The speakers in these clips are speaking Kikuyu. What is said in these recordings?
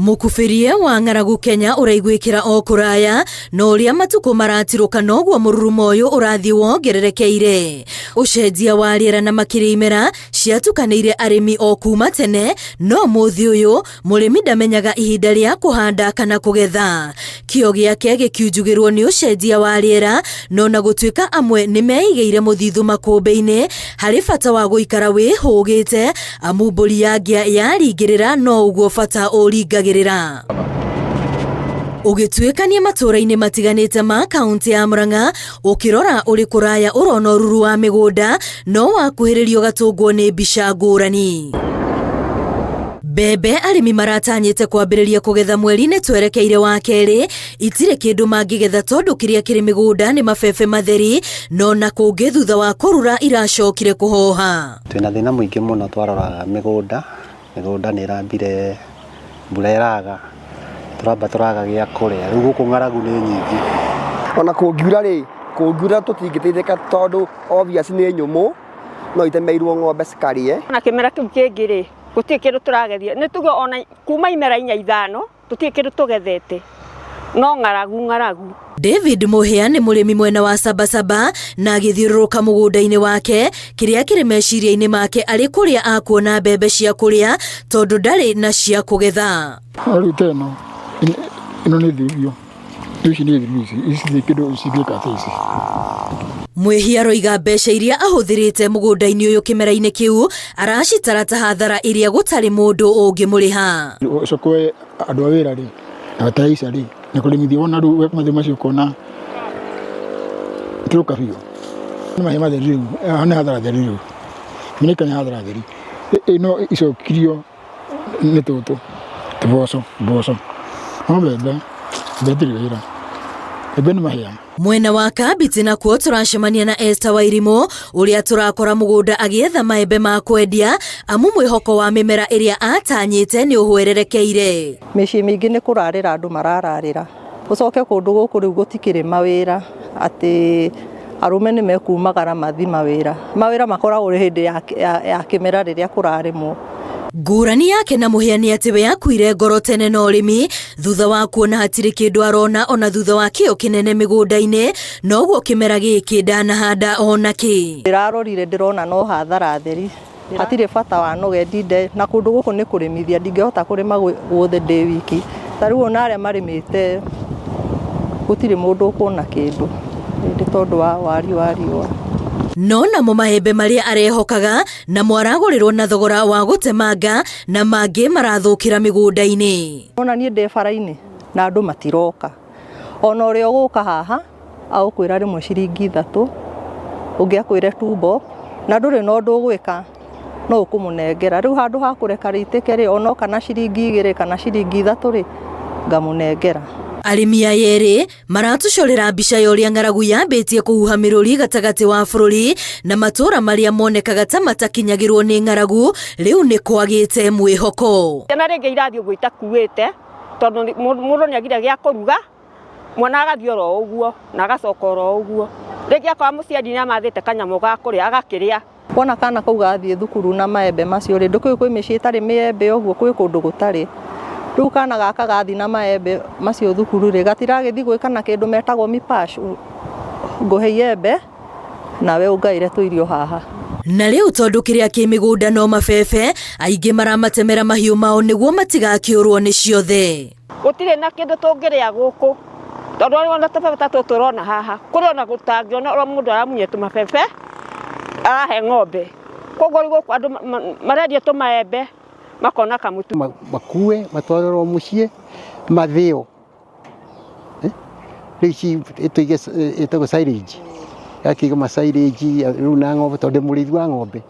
Mũkubirie wa ng'aragu Kenya ũraiguĩkĩra o kũraya, na ũrĩa matukũ maratirũka noguo mũrurumo ũyũ ũrathiĩ wongererekeire. Ũcenjia wa rĩera na makĩria imera ciatukanĩire arĩmi o kuma tene, no mũthĩ ũyũ mũrĩmi ndamenyaga ihinda rĩa kũhanda kana kũgetha. Kĩo gĩake gĩkiunjugĩrwo nĩ ũcenjia wa rĩera, no na gũtuĩka amwe nĩ meigĩire mũthithũ makũmbĩ-inĩ, harĩ bata wa gũikara wĩhũgĩte amu mbũri ya ngĩa yaringĩrĩra no ũguo bata ũringagĩrĩra. Ũgĩtuĩkania matũũra-inĩ matiganĩte ma kaũntĩ ya Murang'a, ũkĩrora ũrĩ kũraya ũrona ũruru wa mĩgũnda, no wakuhĩrĩria ũgatũngwo nĩ mbica ngũrani. Mbembe arĩmi maratanyĩte kwambĩrĩria kũgetha mweri-inĩ twerekeire wa kerĩ, itirĩ kĩndũ mangĩgetha tondũ kĩrĩa kĩrĩ mĩgũnda nĩ mabebe matheri, no na kũngĩ thutha wa kũrura iracokire kũhoha. Twĩna thĩna mũingĩ mũno twarora mĩgũnda, mĩgũnda nĩ ĩrambire mbura ĩraga, tũramba tũraga gĩa kũrĩa, rĩu gũkũ ng'aragu nĩ nyingĩ. Ona kũngiura rĩ, kũngiura tũtingĩteithĩka tondũ obvious nĩ nyũmũ, no itemeirwo ng'ombe cikarĩe. Na kĩmera kĩu kĩngĩ rĩ, gũtirĩ kĩndũ tũragethire, nĩ tuge ona kuma imera inya ithano, tũtirĩ kĩndũ tũgethete, no ng'aragu ng'aragu. David Mũhĩa nĩ mũrĩmi mwena wa Sabasaba na agĩthiũrũrũka mũgũnda-inĩ wake, kĩrĩa kĩrĩ meciria-inĩ make arĩ kũrĩa akuona mbembe cia kũrĩa tondũ ndarĩ na cia kũgetha. Rĩu ta ĩno, ĩno nĩ thiru biũ, ici nĩ thiru ici, ici nĩ kĩndũ cingĩka ta ici. Mwĩhia aroiga mbeca iria ahũthĩrĩte mũgũnda-inĩ ũyũ kĩmera-inĩ kĩu aracitara ta hathara ĩrĩa gũtarĩ mũndũ ũngĩmũrĩha. Ũcoke andũ a wĩra rĩ, na bataraitha rĩ, na kũrĩmithia wona rĩu mathĩ macio ũkona tũrũka biũ. Nĩ mahiũ matheri rĩu, haha nĩ hathara theri rĩu, meneka nĩ hathara theri. Ĩno icokirio nĩ tũtũ, tũboco, mboco, no mbembe, mbembe itirĩ wĩra, mbembe nĩ mahĩa. Mwena wa Kambiti nakuo tũracemania na Esther Wairimũ ũrĩa tũrakora mũgũnda agĩetha maembe ma kwendia amu mwĩhoko wa mĩmera ĩrĩa atanyĩte nĩ ũhwererekeire. Mĩciĩ mĩingĩ nĩ kũrarĩra andũ marararĩra, ũcoke kũndũ gũkũ rĩu gũtikĩrĩ mawĩra atĩ arũme nĩ mekumagara mathi mawĩra, mawĩra makoragwo hĩndĩ ya kĩmera rĩrĩa kũrarĩmwo. Ngũrani yake na Mũhĩa nĩ atĩ we akuire ngoro tene na ũrĩmi thutha wa kuona hatirĩ kĩndũ arona ona thutha wa kĩo kĩnene mĩgũnda-inĩ, noguo kĩmera gĩkĩ ndanahanda ona kĩ. Ndĩrarorire ndĩrona no hathara theri, hatirĩ bata wa noge ndinde na kũndũ gũkũ nĩ kũrĩmithia, ndingĩhota kũrĩma guothe ndĩ wiki. Ta rĩu ona arĩa marĩmĩte gũtirĩ mũndũ ũkuona kĩndũ nĩ tondũ wa wari wa riũa. No namo maembe marĩa arehokaga namo aragũrĩrwo na thogora wa gũtemanga na mangĩ marathũkĩra mĩgũnda-inĩ. Ona niĩ ndĩ bara-inĩ na andũ matiroka, ona ũrĩa ũgũka haha agũkwĩra rĩmwe ciringi ithatũ, ũngĩ akwĩre two bob, na ndũrĩ na ũndũ ũgwĩka no ũkũmũnengera. Rĩu handũ ha kũreka rĩitĩke rĩ, ona oka na ciringi igĩrĩ kana ciringi ithatũ rĩ, ngamũnengera. Arĩmi aya erĩ maratũcorera mbica ya ũrĩa ng'aragu yambĩtie kũhuha mĩrũri gatagatĩ wa bũrũri na matũũra marĩa monekaga ta matakinyagĩrwo nĩ ng'aragu rĩu nĩ kwagĩte mwĩhoko. Ciana rĩngĩ irathiĩ ũguo itakuĩte tondũ mũndũ nĩ agire gĩa kũruga, mwana agathiĩ oro ũguo na agacoka oro ũguo. Rĩngĩ akorwo mũciari nĩ amathĩte kanyamũ ga kũrĩa agakĩrĩa. Wona kana kau gathiĩ thukuru na maembe macio rĩ, ndũkĩũĩ kwĩ mĩciĩ ĩtarĩ mĩembe ũguo, kwĩ kũndũ gũtarĩ. Rĩu kana gaka gathiĩ na maembe macio thukuru rĩ, gatiragĩthiĩ gwĩka na kĩndũ metagwo mipash, ngũhe iembe nawe ũngaĩre tũirio haha. Na rĩu tondũ kĩrĩa kĩ mĩgũnda no mabebe, aingĩ maramatemera mahiũ mao nĩguo matigakĩũrwo nĩ ciothe. Gũtirĩ na kĩndũ tũngĩrĩa gũkũ tondũ ona tũbebe ta tũtũ ũrona haha, kũrĩ ona gũtangĩona ũrĩa mũndũ aramunya tũmabebe arahe ng'ombe. Koguo rĩu gũkũ andũ marendia tũmaembe makona kamũtu. Makue matwarĩrwo mũciĩ mathĩo. Rĩu ici tũige ĩtagwo silage, yakĩigwo ma silage rĩu na ng'ombe tondũ ndĩ mũrĩithi wa ng'ombe.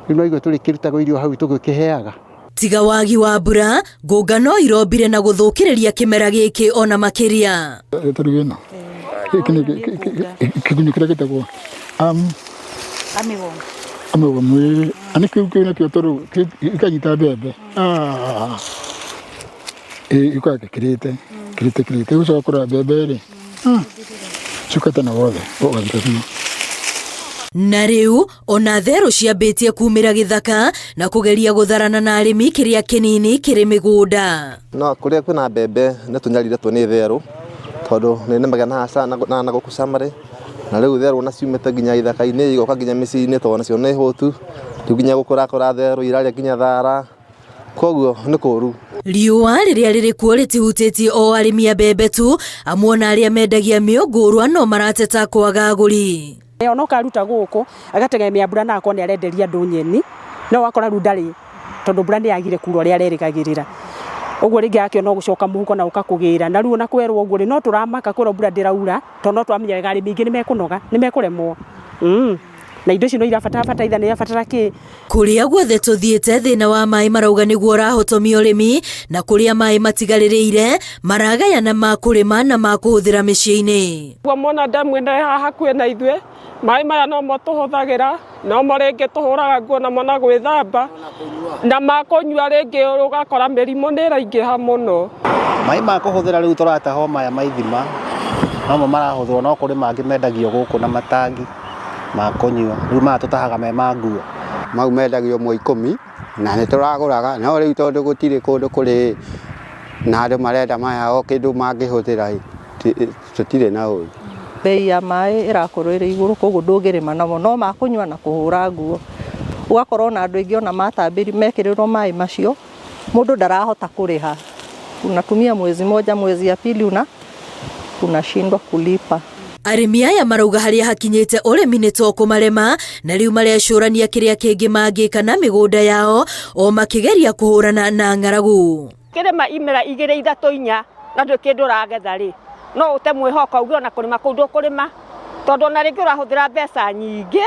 Rĩu no igua tũrĩkĩrutaga irio hau tũgĩkĩheaga. Tiga wagi wa mbura, ngũnga no irombire na gũthũkĩrĩria kĩmera gĩkĩ ona makĩria. Ta rĩu ĩno, gĩkĩ nĩ kĩgunyũ kĩrĩa gĩtagwo amĩgoma, nĩ kĩu kĩu nakĩo tondũ gĩkanyita mbembe, gĩũkaga gĩkĩrĩte, kĩrĩte kĩrĩte, ũgĩcoka kũrora mbembe rĩ, cukate na wothe ũgathira biũ. Na rĩu ona therũ ciambĩtie kumĩra gĩthaka na kũgeria gũtharana na arĩmi kĩrĩa kĩnini kĩrĩ mĩgũnda. No kũrĩa kwĩna mbembe nĩ tũnyariretwo nĩ therũ tondũ nĩ nĩmaga na haca na gũkũ summary na rĩu therũ na ciumĩte nginya ithaka-inĩ igoka nginya mĩciĩ-inĩ tondũ nacio nĩ hũtu rĩu nginya gũkũrakũra therũ irarĩa nginya thara koguo nĩ kũru. Riũa rĩrĩa rĩrĩ kuo rĩtihutĩtie o arĩmi a mbembe tu, amu ona arĩa mendagia mĩũngũrwa no marateta kwaga agũri. Ona ũkaruta gũkũ agategemea mbura na akorwo nĩ arenderia andũ nyeni no wakora rĩu ndarĩ tondũ mbura nĩ yagire kura ũrĩa arerĩgagĩrĩra. Ũguo rĩngĩ akĩona gũcoka mũhuko na ũkakũgĩra na rĩu ona kwerwo ũguo rĩ no tũramaka kwĩrwo mbura ndĩraura tondũ no twamenya wega arĩmi aingĩ nĩ mekũnoga nĩ mekũremwo. Na indo icio no irabatara bataraitha nĩ irabatara kĩ. Kũrĩa guothe tũthiĩte thĩna wa maĩ marauga nĩguo ũrahotomia ũrĩmi na kũrĩa maĩ matigarĩrĩire maragayana ma kũrĩma na ma kũhũthĩra mĩciĩ-inĩ. Guo mona ndemu ĩno ĩ haha hakuhĩ na ithuĩ maĩ maya no mo tũhũthagĩra no mo rĩngĩ tũhũraga nguo namo na gwĩthamba na ma kũnyua rĩngĩ ũgakora mĩrimũ nĩ ĩraingĩha mũno. Maĩ ma kũhũthĩra rĩu tũratahwo maya ma ithima nomo marahũthĩrwo no kũrĩ mangĩ mendagio gũkũ na matangi ma kũnyua rĩu maya tũtahaga me ma nguo. Mau mendagio mwe 10 na nĩ tũragũraga no rĩu tondũ gũtirĩ kũndũ kũrĩ na andũ marenda maya o kĩndũ mangĩhũthĩra tũtirĩ na ũru. Bei ya maĩ ĩrakorwo ĩrĩ igũrũ koguo ndũngĩrĩma namo no ma kũnyua na kũhũra nguo. Ũgakorwo na andũ aingĩ ona matambĩri mekĩrĩrwo maĩ macio mũndũ ndarahota kũrĩha. Unatumia mwezi moja mwezi ya pili unashindwa kulipa. Arĩmi aya marauga harĩa hakinyĩte ũrĩmi nĩ to kũmarema na rĩu marecũrania kĩrĩa kĩngĩ mangĩka na mĩgũnda yao o makĩgeria kũhũrana na ng'aragu. Kĩrĩma imera 2 3 4 na ndũrĩ kĩndũ ũragetha rĩ no ũte mwĩhoko uge ona kũrĩma kũu ndũkũrĩma tondũ ona rĩngĩ ũrahũthĩra mbeca nyingĩ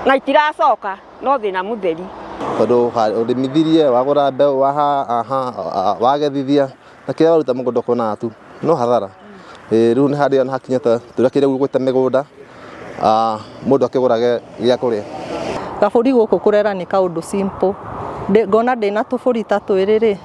na itiracoka no thĩna mũtheri. Tondũ ũrĩmithirie wagũra mbeũ wagethithia na kĩrĩa waruta mũgũnda ũkona tu no hathara. Rĩu nĩ harĩa hakinyĩte tũrekire gwĩte mĩgũnda mũndũ akĩgũrage gĩa kũrĩa. Gabũri gũkũ kũrera nĩ kaũndũ simple. Ngona ndĩna tũbũri ta twĩrĩ rĩ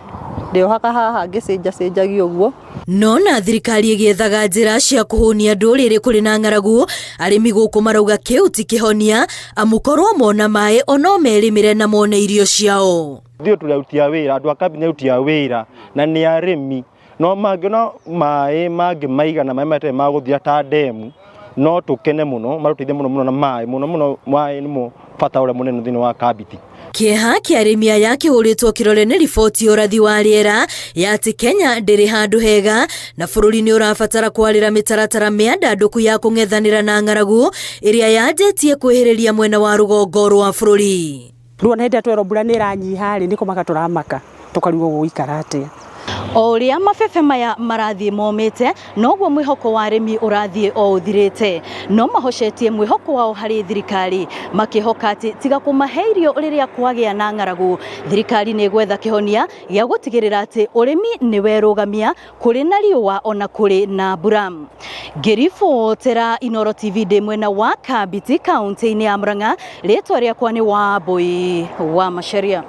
ndĩohaga haha ngĩcenjacenjagia ũguo. No na thirikari ĩgĩethaga njĩra cia kũhũnia ndũrĩrĩ kũrĩ na ng'aragu arĩmi gũkũ marauga kĩu ti kĩhonia amu korwo mona maĩ ono merĩmĩre na mone irio ciao. Ithuĩ tũrĩ aruti a wĩra andũ a kambuni aruti a wĩra na nĩ arĩmi no mangĩona maĩ mangĩmaigana maĩ matarĩ ma gũthira ta ndemu no tũkene mũno marũteithie mũno mũno na maĩ mũno mũno maĩ nĩmo bata ũrĩa mũnene thĩinĩ wa kambiti. Kĩeha kĩa arĩmi aya kĩhũrĩtwo kĩrore nĩ riboti ya ũrathi wa rĩera ya atĩ Kenya ndĩrĩ handũ hega na bũrũri nĩ ũrabatara kwarĩra mĩtaratara mĩandandũku ya kũng'ethanĩra na ng'aragu ĩrĩa yanjĩtie kwĩhĩrĩria mwena wa rũgongo rwa bũrũri. Rĩu ona hĩndĩ ĩrĩa twerwo mbura nĩ ĩranyiha rĩ nĩ kũmaka tũramaka tũkarigwo gũgũikara atĩa. O ũrĩa mabebe maya marathiĩ momĩte noguo mwĩhoko wa arĩmi ũrathiĩ o ũthirĩte. No mahocetie mwĩhoko wao harĩ thirikari makĩhoka atĩ tiga kũmahe irio rĩrĩa kwagĩa na ng'aragu thirikari nĩ ĩgwetha kĩhonia gĩa gũtigĩrĩra atĩ ũrĩmi nĩ werũgamia kũrĩ na riũa ona kũrĩ na mbura. Ngĩribotera Inooro TV ndĩ mwena wa Kambiti kaunti-inĩ ya Murang'a, rĩtwa rĩakwa nĩ Wambui wa Macharia.